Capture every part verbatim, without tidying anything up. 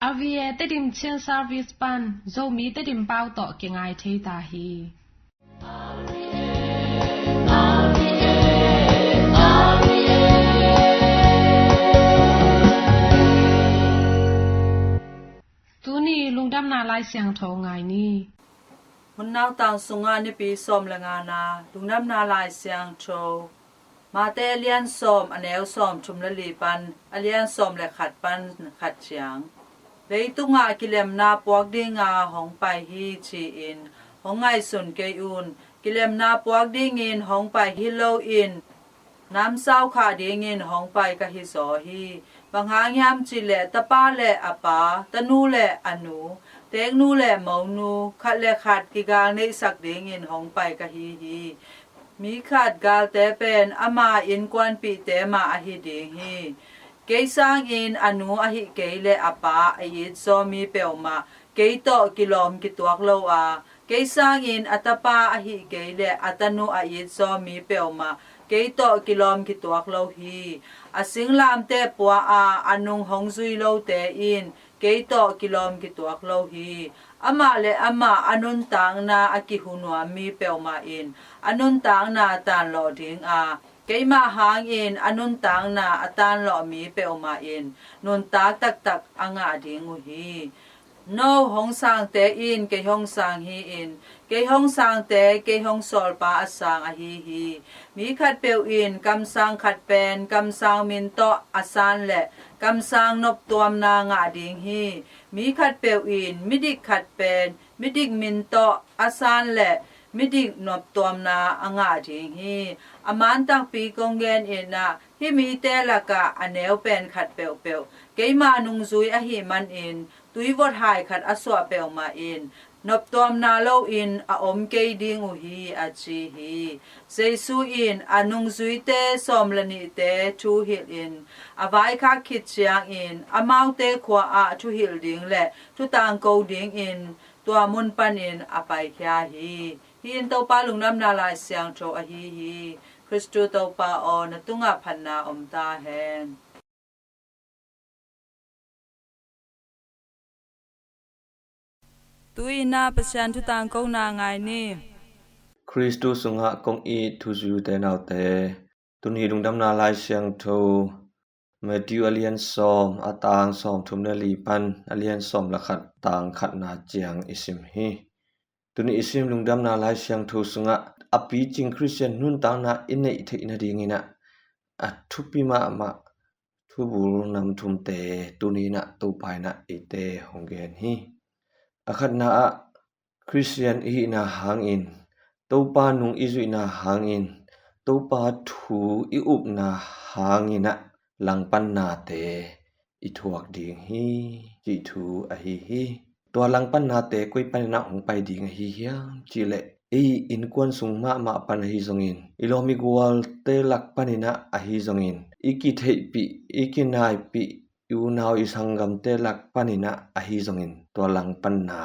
R V A Tedim Chin Service pan Zomi Tedim pau tawh kingai thei ta hi. Tuni lungdamna Lai Siangtho ngai ni. Hun nautang sungah Nipi sawm le ngana lungdamna Lai Siangtho. Mate a lian sawm, a neu sawm thum le li pan a lian sawm le khat pan khat ciang. Leitungah kilemna puak dinga hong pai hi ci-in hong ngaihsun kei un. Kilemna puak dingin hong pai hi loin namsau khah dingin hong pai ka hi zaw hi. Bang hang hiam cihleh tapa le a pa, tanu le a nu, teknu le monu, khat le khat kigal neihsak dingin hong pai ka hi hi. Mi khat galte pen ama innkuanpihte mah ahi ding hi. Kei sangin a nu ahih kei le a pa a it zaw mi peuhmah kei tawh kilawm kituak lo a, kei sangin a tapa ahih kei le a tanu a it zaw mi peuhmah kei tawh kilawm kituak lo hi. A singlamteh pua a a nung hong zui lote in kei tawh kilawm kituak lo hi. Amah le amah a nuntakna a kihu nuam mi peuhmah in a nuntakna tanlawh ding a, keimah hangin a nuntakna a tanlawh mi peuhmah in nuntak taktak a ngah ding uh hi. No hong sangte in kei hong sang hi-in, kei hong sangte kei hong sawlpa a sang ahi hi. Mi khatpeuh in kamsang khat pen kamsang min tawh a san le kamsang noptuamna ngah ding hi. Mi khatpeuh in midik khat pen midik min tawh a san le midik noptuamna a ngah ding hi. A man takpi kong gen in ah, hih mite lakah a neu pen khat peuhpeuh keima nungzui ahih manin tuivot hai khat a suah peuhmah in noptuamna loin a om kei ding uh hi, a ci hi. Jesu in a nungzuite sawm le nihte thuhilh in a vaikhak khit ciangin amaute khua ah thuhilh ding le thutangko dingin tua mun panin a paikhia hi. Hih in Topa lungdamna Lai Siangtho ahi hi. Khristu Topa aw, na tungah phatna om ta hen. Tu-in ah Pasian thutangkona ngai ni. Khristu sungah kong it thuzui u te nau te, tuni lungdamna Lai Siangtho Matthew a lian sawm, a tang sawm thum le li pan a lian sawm le khat, tang khatna ciang i sim hi. Tuni i sim lungdamna Lai Siangtho sungah a picing Khristian nuntakna i neih theih nadingin ah a thupi mahmah thubul nam thumte tuni in ah Topa in ah eite hong gen hi. A khatna ah Khristian i hihna hangin, Topa nung i zuihna hangin, Topa thu i upna hangin ah langpannate i thuak ding hi, cih thu ahi hi. Tua langpannate koi panin ah hong pai ding ahi hiam cihleh, ei innkuan sung mahmah pan ahi zongin, i lawm i gualte lak panin ah ahi zongin, i kitheihpih, i kinaipih, i unau i sanggamte lak panin ah ahi zongin, tua langpanna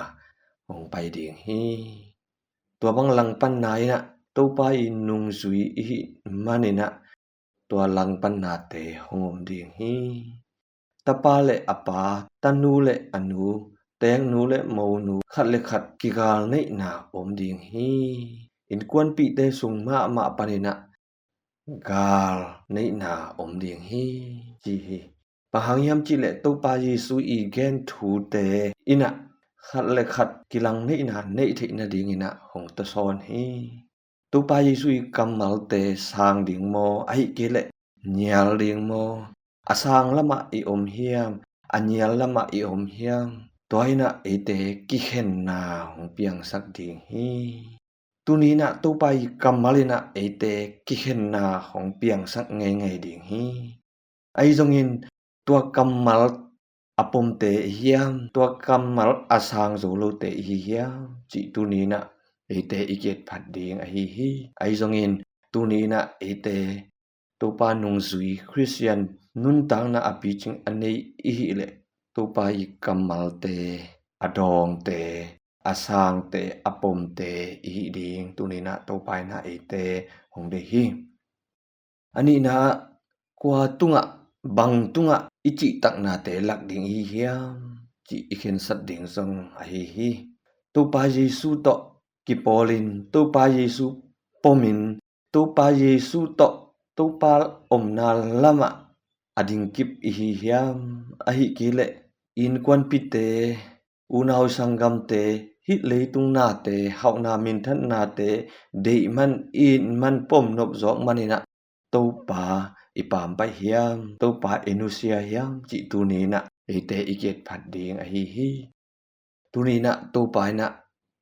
hong pai ding hi. Tua bang langpanna in ah Topa i nungzui i hih manin ah tua langpannate hong om ding hi. Tapa le a pa, tanu le a nu, teknu le monu, khat le khat kigal neihna om ding hi. Innkuanpihte sung mahmah panin ah gal neihna om ding hi, ci hi. Bang hang hiam cihleh Topa Jesu i gen thute in ah khat le khat kilang neihna neih theih nadingin ah hong tawsawn hi. Topa Jesu i kammalte sang ding maw, ahih kei leh nial ding maw? A sang lamah i om hiam, a nial lamah i om hiam? Tua in ah eite kikhenna hong piangsak ding hi. Tuni in ah Topa i kammal in ah eite kikhenna hong piangsak ngeingei ding hi. Ahi zongin tua kammal a pomte i hi hiam, tua kammal a sang zo lote i hi hiam cih tuni in ah eite i ki-etphat ding ahi hi. Ahi zongin tuni in ah eite Topa nungzui Khristian nuntakna a picing a nei i hih leh Topa i kammalte, a dawngte, a sangte, a pomte i hih ding tuni in ah Topa in ah eite hong deih hi. A nihna ah, kua tungah, bang tungah i cihtaknate lak ding i hi hiam cih i khensat ding zong ahi hi. Topa Jesu tawh kipawlin, Topa Jesu pomin, Topa Jesu tawh Topa omna lamah a dingkip i hi hiam? Ahi kei leh innkuanpite, unau sanggamte, hih leitung nate, hauhna minthan nate, deih man, it man, pom nop zawk maninah Topa i pambaih hiam, Topa i nusia hiam cih tuni inah eite i kiatphat ding ahi hi. Tuni inah Topa inah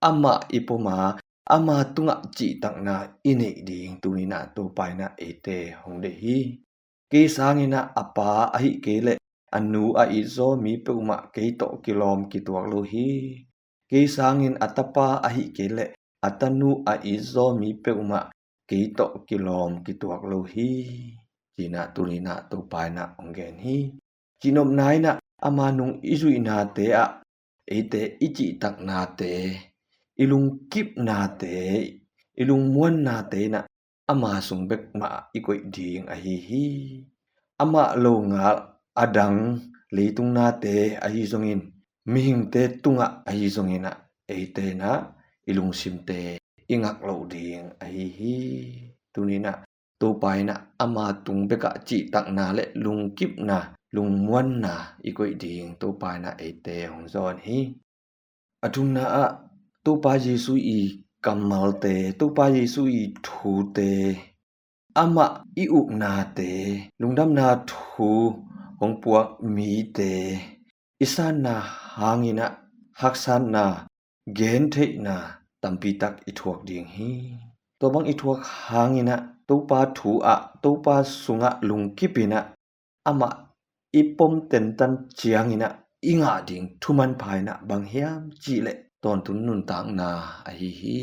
amah i poma, ama tungah cihtakna i neih ding tuni inah Topa inah eite hong deih hi. Kei sanginah a pa ahi kei leh a nu a itzaw mi peuhmah kei tawh kilawm kituak lo hi. Kei sangin a tapa ahi kei leh a tanu a itzaw mi peuhmah kei tawh kilawm kituak lo hi. Cinah tuni inah Topa inah hong gen hi. Cihnopna inah ama nung i zuihnate ah eite i cihtaknate, i lungkipnate, i lungmuannate inah ama sung bek mah i koih ding ahi hi. Amah lo ngal a dang leitung nate ahi zongin, mihingte tungah ahi zongin ah eite inah i lungsimte i ngak loh ding ahi hi. Tuni inah Topa inah ama tung bekah cihtakna le lungkipna, lungmuanna i koih ding Topa inah eite hong zawn hi. A thumna ah Topa Jesu i kammalte, Topa Jesu i thute, amah i upnate, lungdamna thu hong puak mite i sanna hanginah haksatna, gentheihna tampitak i thuak ding hi. Tua bang i thuak hanginah Topa thu ah, Topa sungah lungkipinah amah i pom tentan cianginah i ngah ding thumanpha inah bang hiam cihleh tawntung nuntakna ahi hi.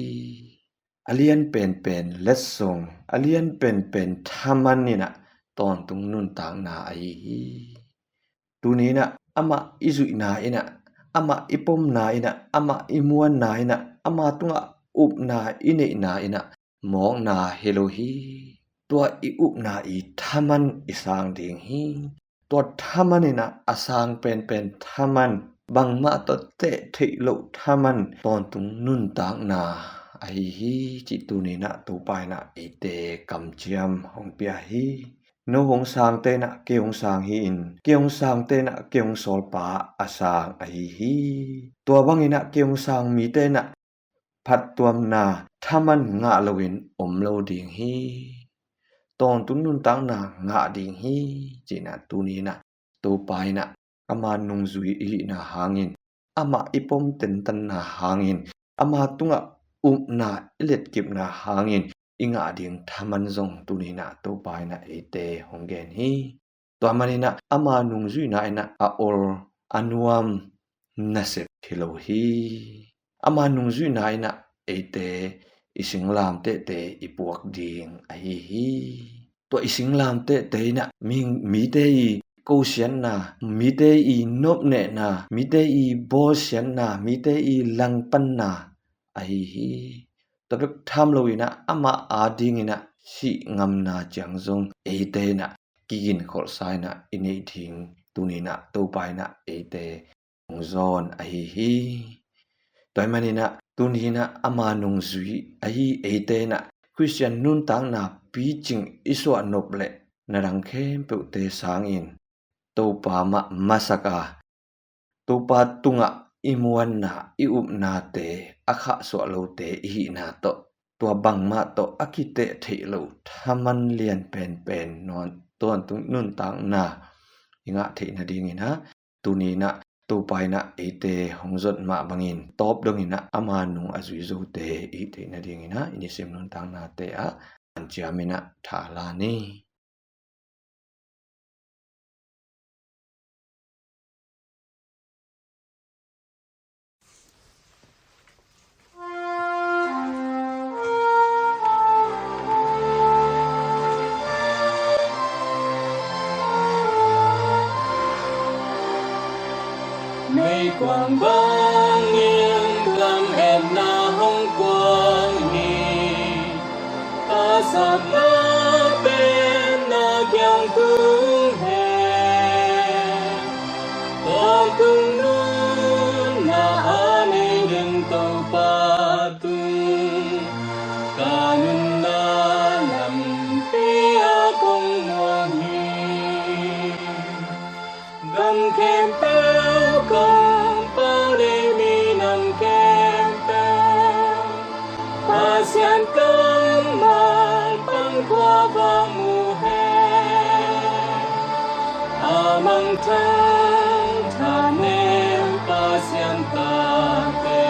A lian penpen letsong, a lian penpen thaman inah tawntung nuntakna ahi hi. Tuni inah amah i zuihna inah, amah i pomna inah, amah i muanna inah, ama tungah upna i neihna inah mawkna hi lo hi. Tua i upna i thaman i sang ding hi. Tua thaman inah a sang penpen thaman, bangmah tawh teh theih loh thaman tawntung nuntakna ahi hi cih tuni inah Topa inah eite kamciam hong pia hi. No hong sangte inah kei hong sang hi-in, kei hong sangte inah kei hong sawlpa a sang ahi hi. Tua bang inah kei hong sang mite inah phattuamna thaman ngah loin om lo ding hi. Tawntung nuntakna ngah ding hi. Cinah tuni inah Topa inah ama nungzui i hihna hangin, amah i pom tentanna hangin, ama tungah upna i letkipna hangin i ngah ding thaman zong tuni inah Topa inah eite hong gen hi. Tua maninah ama nungzuihna inah a ol a nuam nasep hi lo hi. Ama nungzuihna inah eite i singlamtehte i puak ding ahi hi. Tua i singlamtehte inah mi, mite i kosiatna, mite i nopnehna, mite i bawlsiatna, mite i langpanna ahi hi. Tua bek tham lo inah amah ading inah sih ngamna ciang zong eite inah kiginkholhsa inah i neih ding tuni inah Topa inah eite hong zawn ahi hi. Tua ahih maninah tuni inah ama nungzui ahi eite inah Khristian nuntakna picing i suah nop leh na dang khempeuhte sangin Topa mah masak a, Topa tungah i muanna, i upnate a khahsuah lote i hihna tawh, tua bangmah tawh a kiteh theih loh thaman lian penpen nawn tawntung nuntakna i ngah theih nadingin ah, tuni inah Topa inah eite hong zot mah bangin tawp dongin ah ama nung a zui zote i hih theih nadingin ah i nisim nuntaknate ah hanciam inah tha la ni. Meikuang bangin kam etna hong kuang hi. Ka sakna pen na kiang tung hen. Tawntung nung Vang mu hen, a mangthang thanem Pasian tate,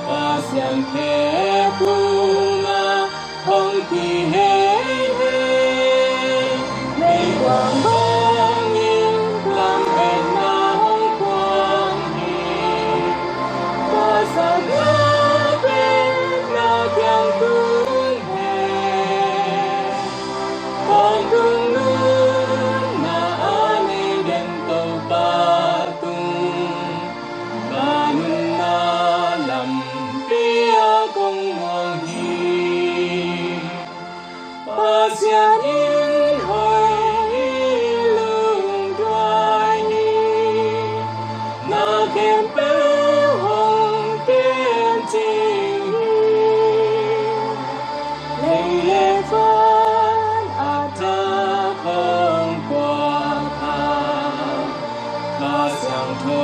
Pasian khe kungah hong kihei hen. Meikuang bangin lametna hong kuang hi. Khuazakna pen na kiang tung hen. Tawntung nunna a nei den Topa tung, ka nunna lampi ah kong muang hi. Pasian in hoih hi, lungduai hi, na khempeuh hong kem cing hi. Lei le van a thak hong puak a, Kha Siangtho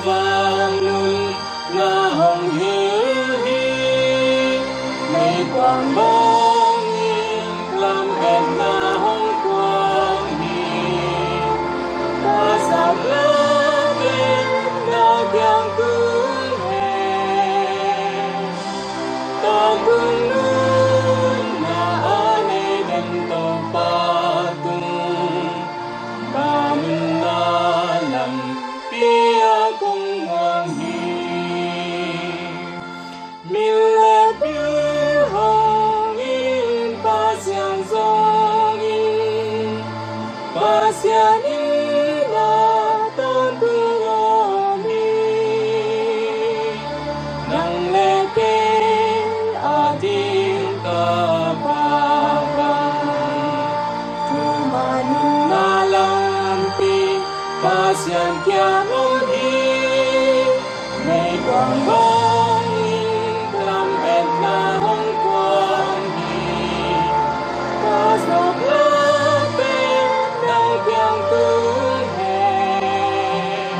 vangliatna hong hilh hi. Meikuang bangin lametna hong kuang hi. Khuazakna pen na kiang tung hen. Tawntung nunna a nei den Topa tung, ka nunna lampi ah kong muang hi. Min le bil hong in, Pasian zong in, Pasian in a tawntung om hi. Nang le kei a ding tapa bang, thuma nunna lampi Pasian kiang om hi. Meikuang bangin lametna hong kuang hi. Khuazakna pen nang kiang tung hen.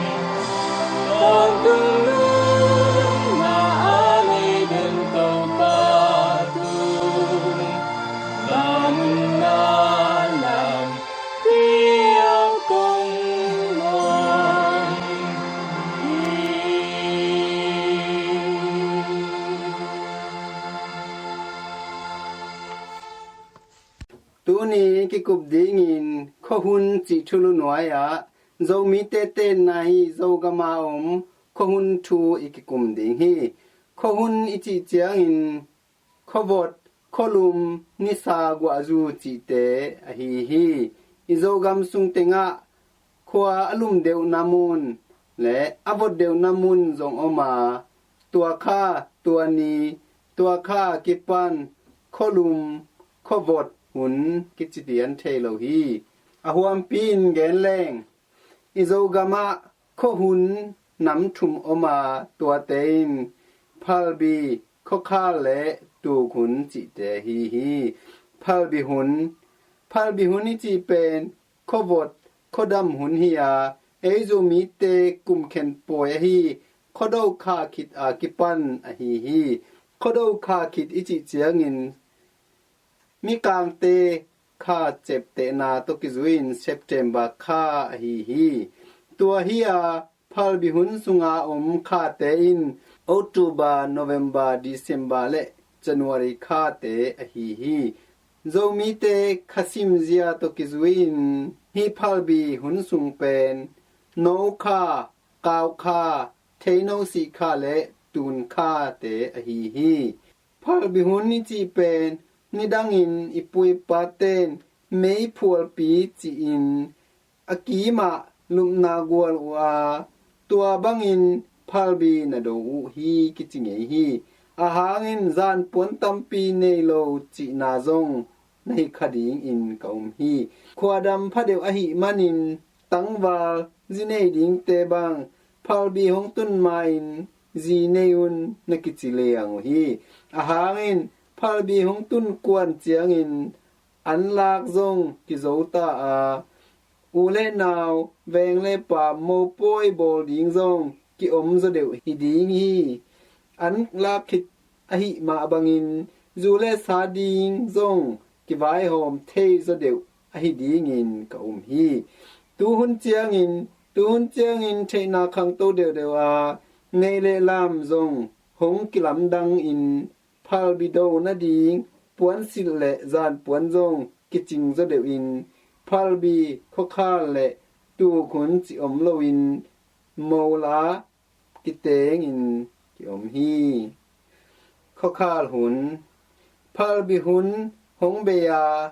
Tawntung nunna a nei den Topa tung, ka nunna lampi ah kong muang hi. Tuni kikup dingin khuahun cih thulu nuai-ah Zomite tenna hi. Zogam a om khuahun thu i kikum ding hi. Khuahun i cih ciangin khuavot, khualum, nisa guahzu cihte ahi hi. I Zogam sung tengah khua a lum deuhna mun le a vot deuhna mun zong om a, tua kha, tua ni, tua kha kipan khualum, khuavot hun kici pian thei lo hi. A huampi in gen leng, i Zogam ah khuahun nam thum om a, tuate in phalbi, khuakhal le tuukhun cihte ahi hi. Phalbi hun, phalbi hun i cih pen khuavot, khuadam hun hi a, ei Zomite kum khen pawi ahi khuado kha khit a kipan ahi hi. Khuado kha khit i cih ciangin Mikangte kha ceptehna tawh kizui-in September kha ahi hi. Tua hi a, phalbi hun sunga om khate in October, November, December le January khate ahi hi. Zomite khasim zia tawh kizui-in hih phalbi hun sung pen no kha, kau kha, theino sih kha le tun khate ahi hi. Phalbi hun i cih pen nidangin i pu i paten meiphualpi ci-in a kimah lupna gual uh a, tua bangin phalbi na do uh hi kici ngei hi. Ahangin zanpuan tampi nei lo cihna zong na hi kha dingin ka um hi. Khuadam phadeuh ahih manin tangval zi nei dingte bang phalbi hong tun ma-in zi nei un na kici liang uh hi. Ahangin phalbi hong tun kuan ciangin anlak zong kizo ta a, u le nau, veng le pa mopawi bawl ding zong ki-om zaw deuh hi ding hi. Anlak khit ahih mah bangin zu le sa ding zong kivaihawm thei zaw deuh ahi dingin ka um hi. Tuhun ciangin, tuhun ciangin theihna khangto deuhdeuh a, neih le lam zong hong kilamdangin, phalbi do nading puansilh le zanpuan zong kicing zaw deuhin, phalbi khuakhal le tukhun cih om loin, mola kitengin kiom hi. Khuakhal hun. Phalbi hun hong bei a,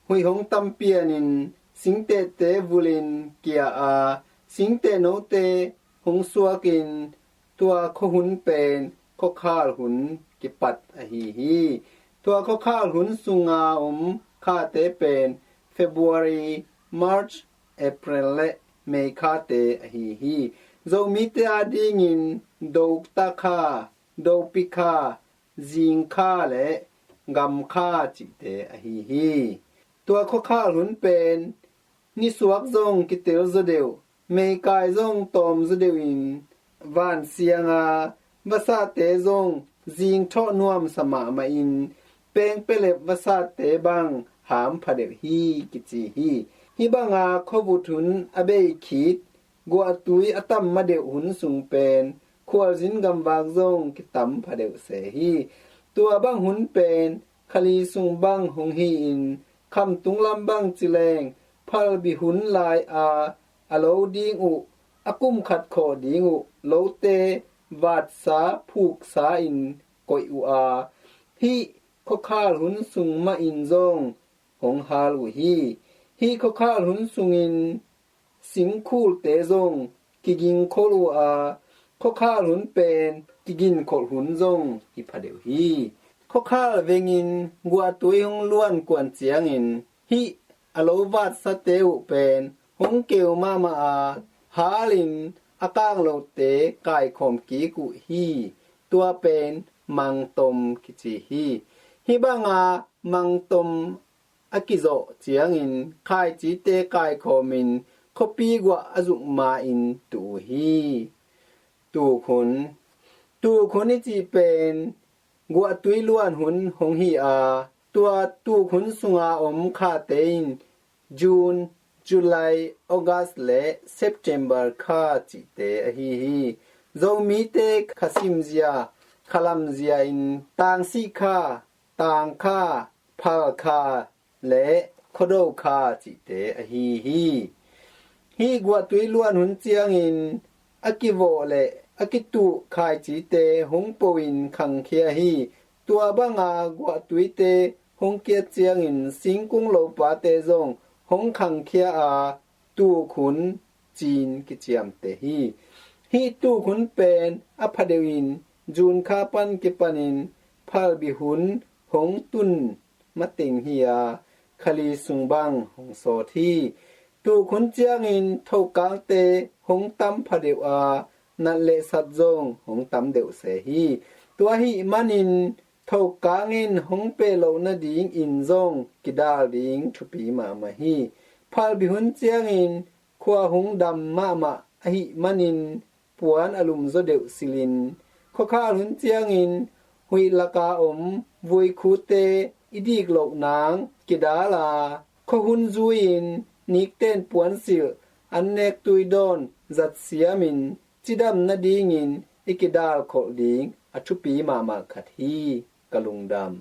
huih hong tam pianin, singtehte vulin kia a, singteh note hong suakin, tua khuahun pen khuakhal hun kipat ahi hi. Tua khuakhal hun sunga om khate pen February, March, April le May khate ahi hi. Zomite adingin Dokta kha, Dopi kha, Zing kha le Gam kha cihte ahi hi. Tua khuakhal hun pen nisuak zong kitel zaw deuh, meikai zong tawm zaw deuhin, vansianga vasate zong zingthawh nuamsa mahmahin, pengpelep vasate bang hampha deuh hi kici hi. Hih banga khuavut hun a bei khit, guahtui a tam ma deuh hun sung pen khualzin gamvak zong kitam pha deuh se hi. Tua bang hun pen kha li sung bang hong hi-in, khamtung lam bang ci leng phalbi hun lai-a a lo ding uh, a kum khat khawh ding uh lote vatsa phuksa-in koih uh a, hih khuakhal hun sung mahin zong hong hal uh hi. Hih khuakhal hun sungin singkhulte zong kigingkholh uh a, khuakhal hun pen kiginkholh hun zong hi pha deuh hi. Khuakhal vengin guahtui hong luan kuan ciangin, hih a lo vatsate uh pen hong keu mahmah a, halin a kanglote kaikhawm kik uh hi. Tua pen mangtom kici hi. Hih banga mangtom a kizawh ciangin khaicite kaikhawmin khuapi guah a zuk ma-in tu uh hi. Tukhun. Tukhun i cih pen guahtui luan hun hong hi a, tua tukhun sunga om khate in June, July, August le September kha cihte ahi hi. Zomite kha simzia, kha lamzia in tangsih kha, tang kha, phal kha le khuado kha cihte ahi hi. Hih guahtui luan hun ciangin a kivawh le a kituh khaicite hong po-in khangkhia hi. Tua banga guahtuite hong kiat ciangin singkung lopate zong hong khangkhia a, tukhun cin kiciamteh hi. Hih tukhun pen a pha deuhin June kha pan kipanin phalbi hun hong tun mateng hi a, kha li sung bang hong sawt hi. Tukhun ciangin thokangte hong tam pha deuh a, nat le sat zong hong tam deuh se hi. Tua ahih manin thokang in hong peh loh nadingin zong kidal ding thupi mahmah hi. Phalbi hun ciangin khua hong dam mahmah ahih manin puan a lum zaw deuh silhin, khuakhal hun ciangin huih laka om vuikhute i dik loh nang kidal a, khuahun zui-in nikten puansilh an nek tui dawn zat siamin cidam nadingin i kidal kholh ding a thupi mahmah khat hi. Ka lungdam.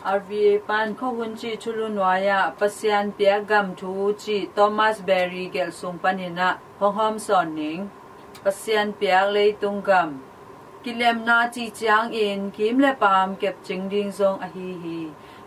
R V A pan khuahun cih thulu nuai-ah Pasian piak gam thu cih Thomas Berry gelh sung panin ah hong hawmsawn ning. Pasian piak leitung gam. Kilemna cih ciangin kim le paam kepcing ding zong ahi hi.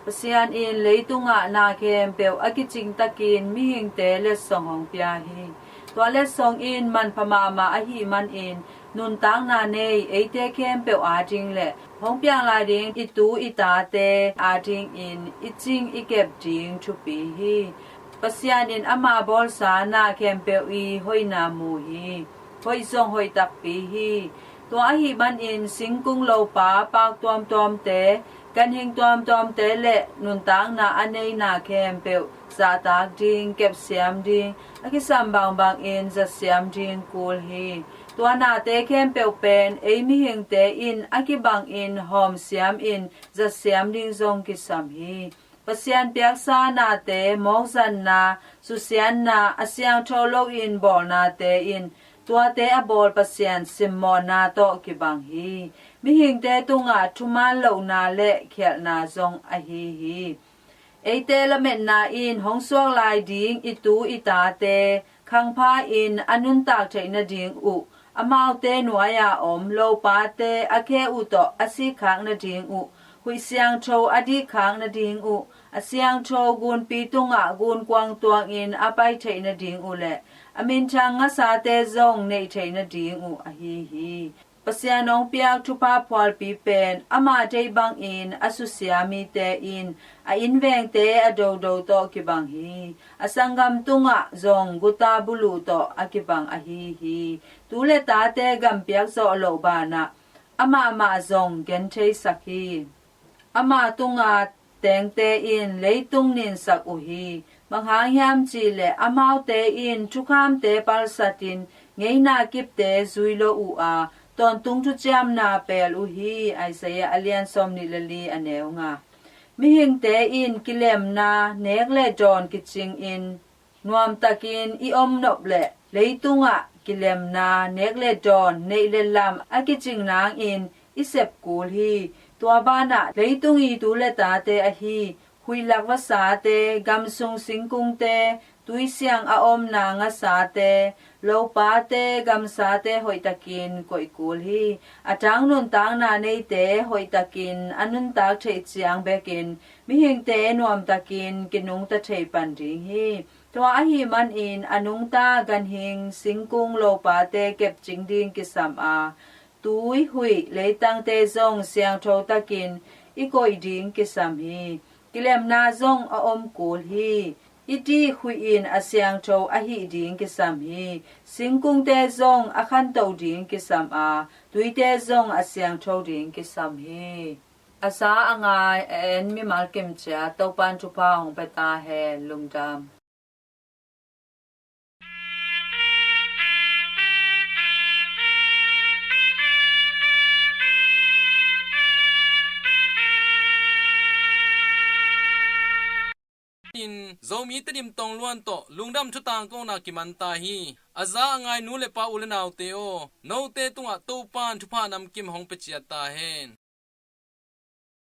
Pasian in leitungah na khempeuh a kicing takin mihingte letsong hong pia hi. Tua letsong in manpha mahmah ahih manin nuntakna nei eite khempeuh ading le hong piang lai ding i tu i tate adingin i cing i kep ding thupi hi. Pasian in ama bawlsa na khempeuh i hoihna mu hi. Hoih zong hoih takpi hi. Tua ahih manin singkung lopa paak tuamtuamte, ganhing tuamtuamte le nuntakna a nei na khempeuh zahtak ding, kepsiam ding, a kisam bangbangin zatsiam ding kul hi. Tua nate khempeuh pen ei mihingte in a kibangin hawmsiamin zatsiam ding zong kisam hi. Pasian piaksa nate, mawkzanna, susiatna, a siangtho loin bawlnate in tuate a bawl Pasian simmawhna tawh kibang hi. Mihingte tungah thuman lohna le khialhna zong ahi hi. Eite lametna in hong suak lai ding i tu i tate khangpha in a nuntak theih nading uh, amaute nuai-a om lopate a khe uh tawh a sikkhak nading uh, huih siangtho a dikkhak nading uh, a siangtho gunpi tungah gunkuang tuangin a pai theih nading uh le a minthang ngasate zong neih theih nading uh ahi hi. Pasian hong piak thupha phualpi pen amah deih bangin a susia mite in a innvengte a dodo tawh kibang hi. A sanggam tungah zong guta buluh tawh a kibang ahi hi. Tu le tate gampiak zawh loh banah amah mah zong gentheisak hi. Ama tunga tengte in leitung ninsak uh hi. Bang hang hiam cihleh amaute in thukhamte palsatin ngeina kipte zui lo uh a, tawntung thuciamna pel uh hi. Isaiah a lian sawmnih le li, a neu nga. Mihingte in kilemna, nek le dawn kicingin nuamtakin i om nop leh leitungah kilemna, nek le dawn, neih le lam a kicing nangin i sep kul hi. Tua banah leitung i tu le tate ahi huih lak vasate, gamsung singkungte, tuisiang a omna ngasate, lopate, gamsate hoihtakin koih kul hi. A tang nuntakna neite hoihtakin a nuntak theih ciang bekin mihingte nuamtakin kinungta thei pan ding hi. Tua ahih manin a nungta ganhing, singkung, lopate kepcing ding kisam a, tui, huih, leitangte zong siangtho takin i koih ding kisam hi. Kilemna zong a om kul hi. I dih huih in a siangtho ahih ding kisam hi. Singkungte zong a khantoh ding kisam a, tuite zong a siangtho ding kisam hi. A za a ngai a en mimal kimciat Topan thupha hong pia ta hen. Lungdam. In Zomi Tedim tong luan tawh lungdam thutang kongna kiman ta hi. A za a ngai nu le pa, u le naute aw, note tungah Topan thupha namkim hong pia ciat ta hen.